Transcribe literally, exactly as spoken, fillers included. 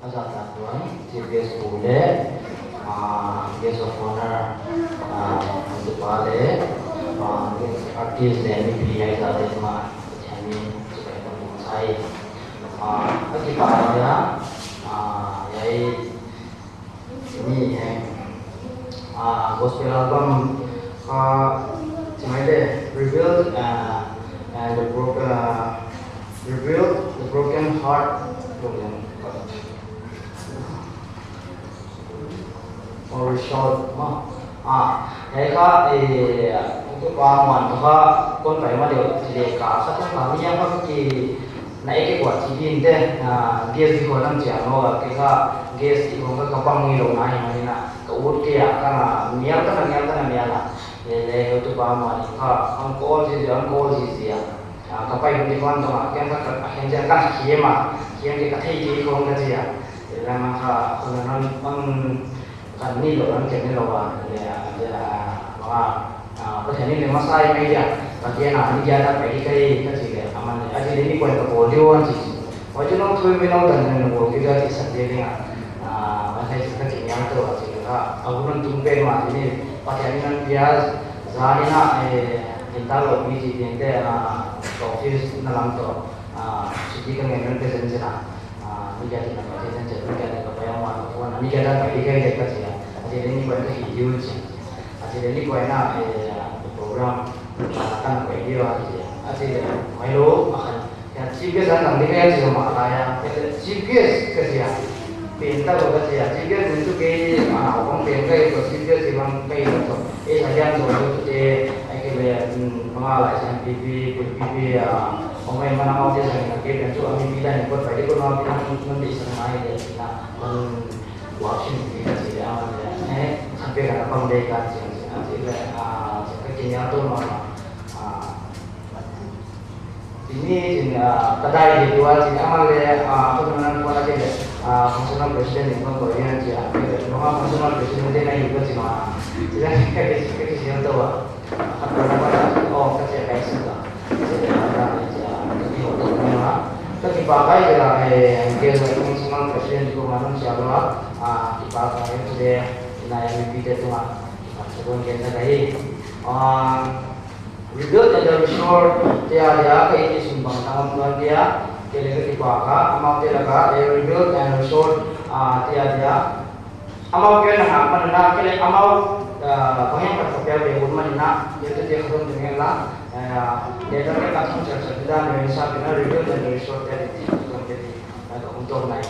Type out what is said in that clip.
Zat tak tuan, Chief Guest pu leh, ah, Guest of Honor, ah, tu pa leh, ah, artist leh mipi hiai zat deuh mah, chiang in, chibai pang sai. Ah, a kipak dia, ah, hiai, ni heng, ah, gospel album, ah, chibai leh, Rebuild, ah, and the Broken, ah, Rebuild the Broken Heart, or Restored, maw. Ah, hiai kha, eh, tu pa muan tu kha kon pai ma deuh, chi leh ka sa tu ka ni yang kha ki na ek ek wa chi din te, ah, guest di ko nam chiang lo, ke kha guest di ko ka ka pang ni lo na hi ma ni na, ka ut ke a ka na nial ta na nial ta na nial a. Leh leh tu pa muan kha, ang kol chi ang kol chi chi a. Ah, ka pai hun di kon tong a, ken ka, ka, ka hen jen ka khiam a, khiam ke ka thei ke khong ka chi a. Leh leh ma kha, kon nan, kon kan ni lo, nan ken ni lo a, leh, leh, ah, bang a, ah, Pathian in leh masa i mai dia, ka gen a, ni dia ta pai di kai, ka chi leh, aman leh, a chi leh ni kon ka bol di wan chi chi. Huai chu nong thui mi nong tan nong bol ki ka chi sak dia ding a. Ah, man hai chi ka chi niang to a chi leh, ah, a hun tung pen ma chi ni, Pathian in nan pia, zan in a, eh, in ta lo mi chi ding te, ah, office na lam to, ah, chi di ka ngen nan present chi na. Ah, ni dia ti na ka present chi, ni dia ti ka pa yang ma, ko na, ni dia ta pai di kai leh ka chi a. A chi leh ni kon ka hi di un chi. A chi leh ni kon na, eh, program, ah, kan pai di wan chi a. A chi leh, mai lo, a khan, ya, chief guest a nang di kai chi ma la ya. Chief guest ka chi a. Pen ta ko ka chi a. Chief guest ni tu ke, ah, kong pen kai ko chief guest i bang kai lo to. Eh, sa yang to tu te, ai ke leh, hmm, ma la siang pipi, pipi, ah, kong mai ma na mau te sa na ke pen tu, ami pi la ni ko pai di ko na pi na, nun di sa na ai de na, nun wa chin pi ka chi a, eh, sa pe ka pang de ka chi a, chi leh, ah, sa ka kin ya to ma, ah, Ini, ini, ah, ka dai di tua, ini aman leh, ah, apa nama, apa lagi leh, ah, functional president ni, apa ko dia, dia, dia, nama functional president dia na itu cuma, dia, dia, dia, dia, dia, dia, oh, kerja baik sudah. Jadi, apa nama, dia, dia, dia, dia, dia, dia, dia, dia, dia, dia, dia, dia, functional president itu mana siapa, ah, kita, ah, itu dia, na yang lebih dia tu, ah, kita sebut dia lagi. Ah, Rebuild and Restore te adia ka i sun bang tang om tuan dia, ke leh ka kipak a, amau te laka, eh, Rebuild and Restore, ah, te adia. Amau pian na hak man na, ke leh amau, ah, bang yang ka piak be hun man na, ke leh te ka hun te ngel la, eh, leh ka ka thong char char da me sa ke na Rebuild and Restore te di, te di, eh, ka hun tong nai.